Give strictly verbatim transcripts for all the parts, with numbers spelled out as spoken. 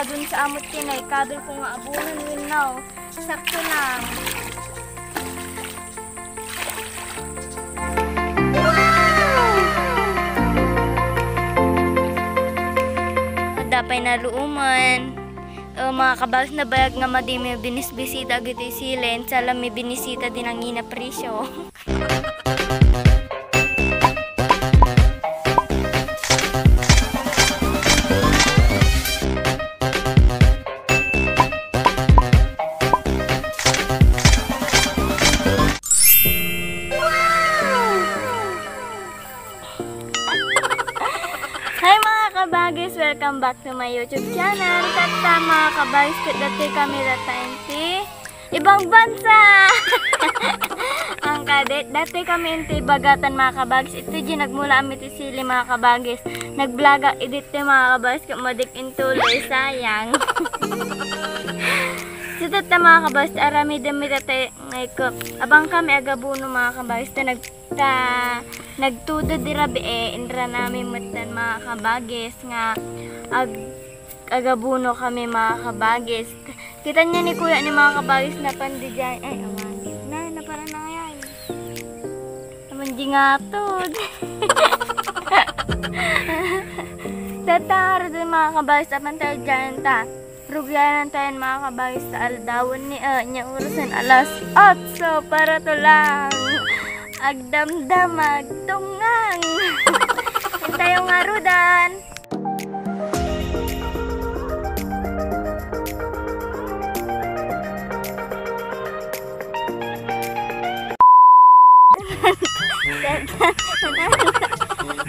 Dun sa amot ti naikabil ko nga abono wenno. Sakto lang. Adda pay naluoman. Eh, mga kabagis, nabayag nga madi mi binisbisita dagiti sili, saan mi binisita di nangina presyo. Hi mga kabagis! Welcome back to my YouTube channel. Tatta mga kabagis, ket datoy kami tatta iti ibang bansa! Ang kadet, datoy kami iti Bagatan mga kabagis. Iti diay nagmula kami ti sili mga kabagis. Nagblogak idi ti mga kabagis, ket madik intuloy, sayang. Sa tatta mga kabagis, aramidem mi tatta, ay ko, abang kami agabono mga kabagis. Ta nag Ta nagtudod irabii, inran amin metten mga kabagis nga ag-, agabono kami mga kabagis. Kita niyo ni kuya ni mga kabagis napan diay. Ay, awan. Na, napan na ngay-an. Naman di nga to. Tatta, arudan mga kabagis, apan tayo diay ta. Rugianan tayo mga kabagis ta aldawan ni, ah, nia orasen alas otso para tulang. Agdamdam, agtungang. Intayo nga rudan.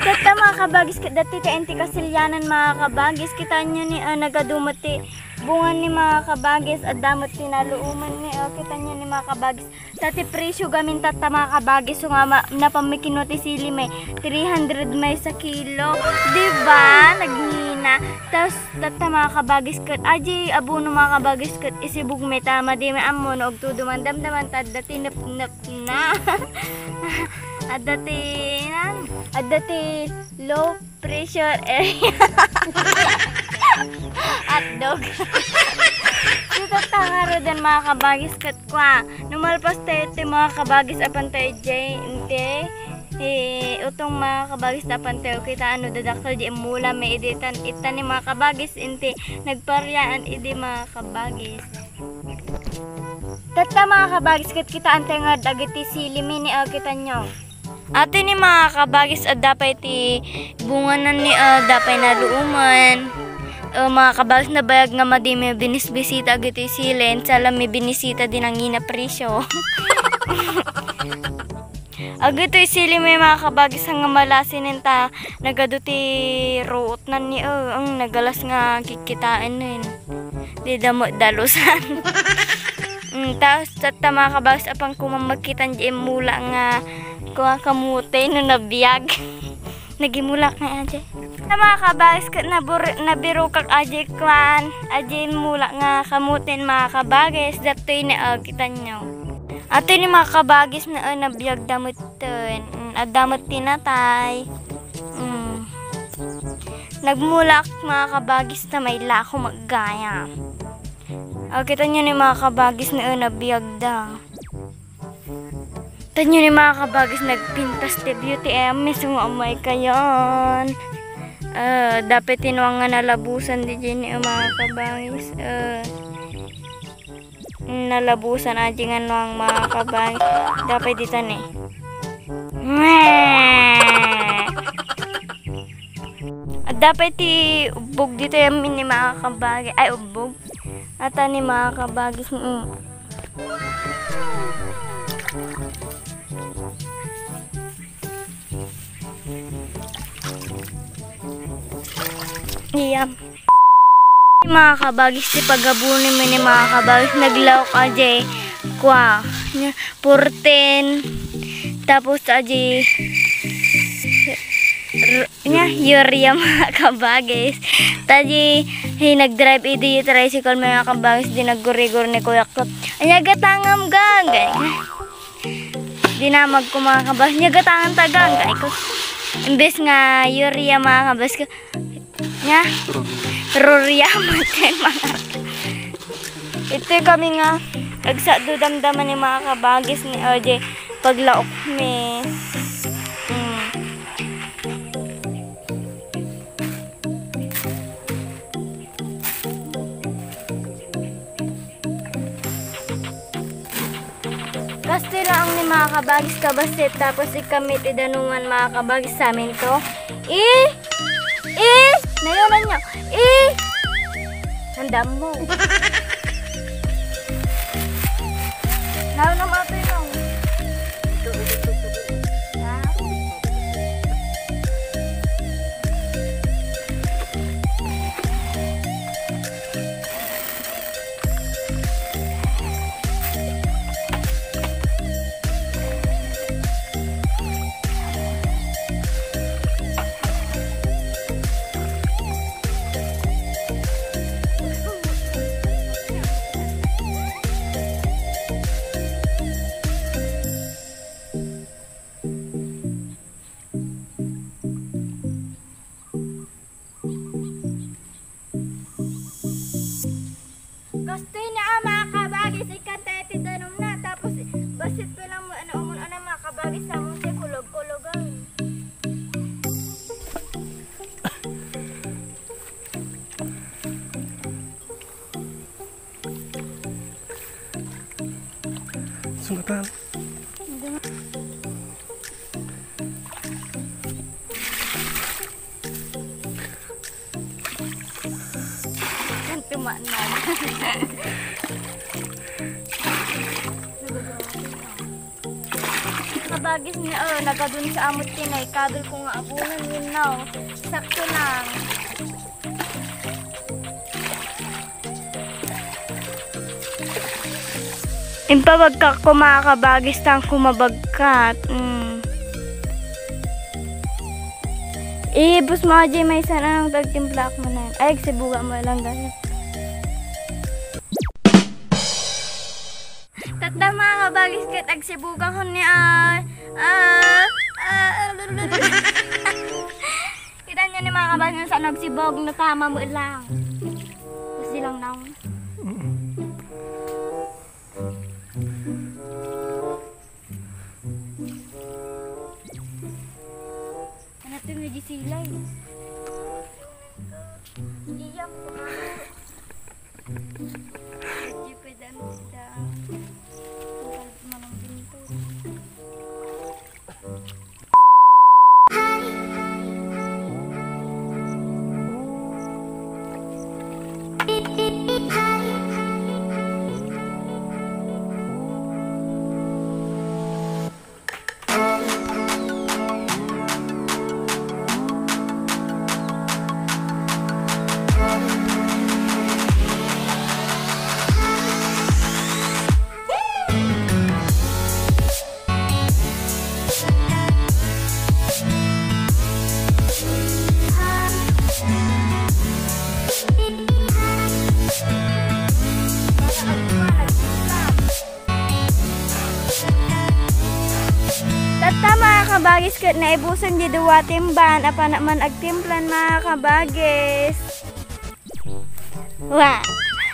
Tatta mga kabagis, ket datoy ta iti Kasilianan mga kabagis, kitaenyo ni, ah, nagadu met ti bunga ni mga kabagis, adda met ti naluoman ni, ah, kitaenyo ni mga kabagis. Ta ti presyo gamin tatta mga kabagis, so nga ma-, napan mi kinua ti sili mi, three hundred mi sa kilo. Di ba? Nagngina. Tas tatta mga kabagis ket, adiay abono mga kabagis ket isibog mi ta madi mi ammo no agtudo man damdaman ta adda ti nepnep na. Adda ti, nan, adda ti low pressure area. Hotdog. Dita ta nga rudan mga kabagis ket kua. No malpas tayo ti mga kabagis apan tayo diay, inte. Eh, utong mga kabagis apan tayo kita ano dadakkel diay mula mi idi tan, itan ni mga kabagis, inte. Nagpariaan idi mga kabagis. Tatta mga kabagis, ket kitaentayo nga dagiti sili mi ni, ah, kitaenyo. Atoy ni mga kabagis, adda pay ti bunganan ni, ah, adda pay naluoman. Ah, mga kabagis, nabayag nga madi mi binisbisita dagiti sili, saan mi binisita di nangina presyo. Dagitoy sili mi mga kabagis nga malasinen ta nagadu ti ruotnan ni, eh, ang nagalas nga kikitaen nen. Di damo dalusan. Mm, tapos tatta mga kabagis apan kua makita diay mula nga kua kamote no nabiag. Nagimulak nga adiay. Sa mga kabagis ket nabur-, nabirokak adiay kuan, adiay mula nga kamote mga kabagis, datoy ni, ah, kitaenyo. Atoy ni mga kabagis na, ah, nabiag da met ten. Mm, adda met ti natay. Mm. Nagmulak mga kabagis ta mailako maggayam. Ah, kitaenyo ni mga kabagis na, ah, nabiag da. Kitaenyo ni mga kabagis nagpintas ti beauty M S nga amay kayan. Ah, dapay ti nuang nga nalabusan diay ni mga kabagis. Ah, nalabusan adiay nga nuang mga kabagis. Dapay dita ni. Adda pay ti ubbog dita ni mga kabagis. Ay, ubbog. Ata ni mga kabagis. Mm. Iyam. Mga kabagis, ti pagabono mi ni mga kabagis, naglaok adiay kua, nia, fourteen, tapos adiay r-, nia, urea mga kabagis. Ta diay, hi, nagdrive idi tricycle mga kabagis, di naggurigor ni Kuya ko. Ania, gatangam gang. Dinamag ko mga kabagis, nia, gatangan ta gang. Kay ko, imbes nga urea mga kabagis, nia, Ruriamat kay mga. Itoy kami nga agsakdo damdama ni mga kabagis ni R J paglaok mi. Mm. Kastoy lang ni mga kabagis kabassit, tapos ikami ti danuman mga kabagis sa amin to. Eh! Eh! Nayonan niya. Eh! Ang damo. Naroon ang mga pinong. Ha? Kastoy na, ah, mga kabagis, ikkan tayo ti danum na. Tapos, bassit pa lang mo, ano, umun-, ano, mga kabagis, sa mo, ti kulog-kulogan. Sungatan. Ang tumaan na. Kabagis niya, oh, nagadun sa amot tinay. Kabil ko nga abunan, yun na, oh. Sakto lang. Impabagkak ko, mga kabagis, tan kumabagkat. Mm. Ibus mo, Ajay, maysa na lang pagtimplak mo na. Ay, agsibuga mo lang, dali. Tatta, mga kabagis, ket agsibuga ko ni, ah, ah, ah, Kita niyo ni mga kabagis, sa nagsibog, natama mo lang. Tapos di lang naon. Ano to nga di sila eh? Iyam ko. Di pwede ang sila. Ang kalit manang binto. Tatta, mga kabagis, ket naibusen di dua timban, apan man agtimplan, mga kabagis. Wa.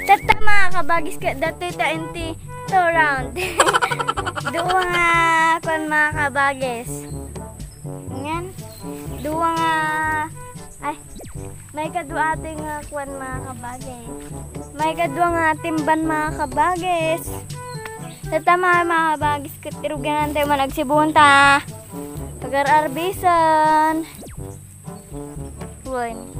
Tatta, mga kabagis, ket datoy ta inti two round. Dua nga kuan, mga kabagis. Ngan, dua nga, ay, may kadua ti nga kuan, mga kabagis. May kadua nga timban, mga kabagis. Tatta, mga, mga kabagis, ket iruginan tayo man agsibunta. Pagar-arbison. One.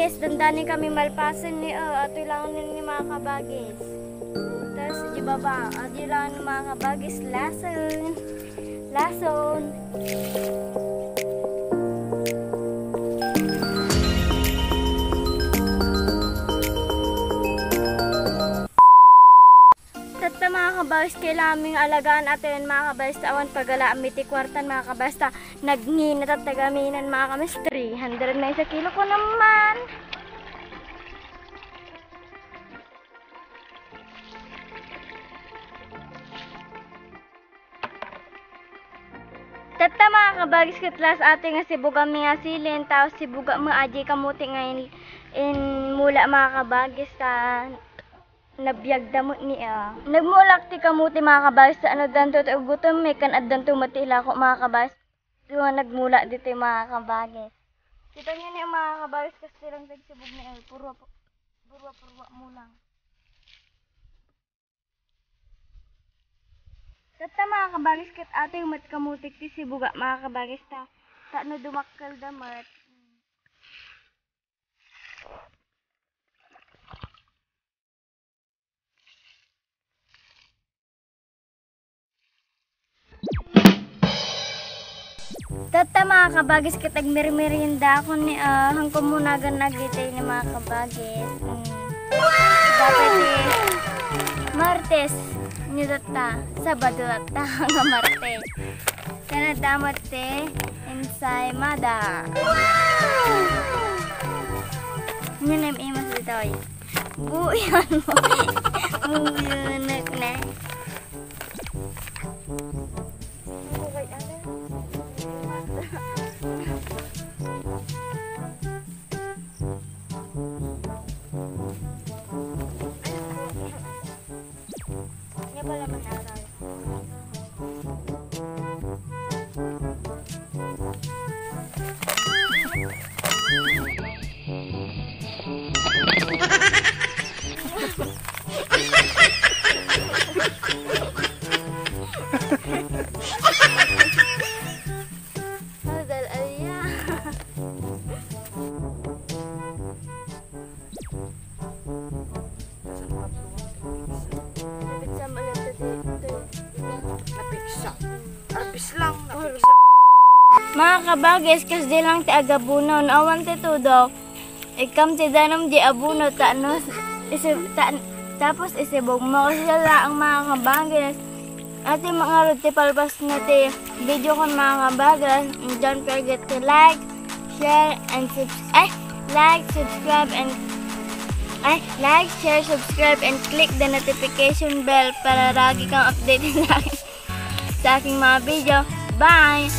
Guys, dandani kami malpasen ni, uh, atoy langon ni mga kabagis. Tas, di baba, adi lang ni mga kabagis, lason. Lason. Tatta, mga kabagis, kailangan mi nga alagaan atoy, mga kabagis, ta awan pagalaami ti kuartan, mga kabagis, ta nagngina tatta gaminan, mga kabagis, three hundred na isa kilo ko naman. Tatta, mga kabagis, ket las atoy nga sibuga mi nga silin, tapos sibuga mi adi kamote nga in, inmula, mga kabagis, ta nabiag da met ni, ah. Nagmulak ti kamote, mga kabagis, ta ano danto ti ugutom mi, kan addanto met ti ilako, mga kabagis. Ito nga nagmula dito, mga kabagis. Kita niyo ni, mga kabagis, kasi lang nagsibug ni, eh, purwa, purwa, purwa mo lang. Tatta, mga kabagis, ket atoy met kamote ti sibuga, mga kabagis, ta, ta no dumakkel da met. Tatta, mga kabagis, ket agmermerienda ako ni, ah, hangko mo nagan nagitay ni mga kabagis. Mm. Dapat ti Martes ni tatta, Sabado tatta, nga Martes. Sana damat ti ensaymada. Yan ang imas dito, eh. Buyan mo. Buyan na. Nga pala man aral. Adal aya. Napiksa. Arbis lang, napiksa. Mga kabagis, kasdi lang ti agabuno, no awan ti tudok, ikkam ti danum di abuno, ta no, isi-, ta-, tapos isibog mo. Kasi laang, mga kabagis. Ati, mangarud ti palpas na ti video kon, mga kabagis. And don't forget to like, share, and subs-, ay, like, subscribe, and, ay, like, share, subscribe, and click the notification bell para lagi kang updated sa aking, sa aking mga video. Bye!